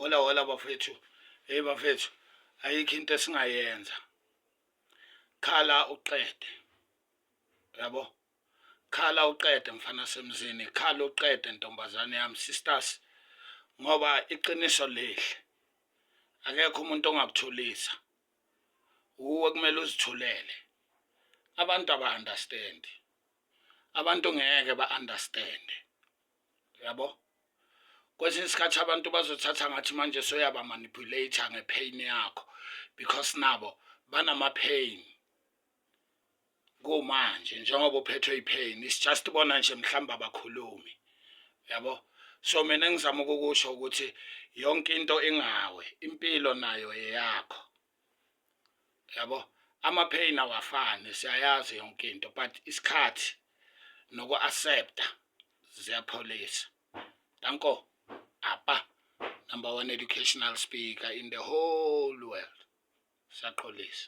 Hola hola bafethu. Hey bafethu, ayikho into esingayenza. Khala uqede. Yabo? Khala uqede mfana semzini, khala uqede ntombazane yami sisters. Ngoba iqiniso lihle. Akekho umuntu ongakuthulisa. Uwe kumele uzithulele. Abantu aba understand. Abantu ngeke ba understand. Yabo? Kwesinye isikhathi abantu bazothatha ngathi manje soyaba manipulator ngepain yakho because nabo banama pain kumanje njengoba uphethwe ipain, it's just bona nje mhlawumbe abakhulumi, yabo. So mina engizama ukukusho ukuthi yonke into ingawe, impilo nayo eyakho, yabo. Ama-pain awafani, siyayazi yonke into, but isikhathi noku-accepta ziyapholisa. Danko apa, number one educational speaker in the whole world, siyaqolisa.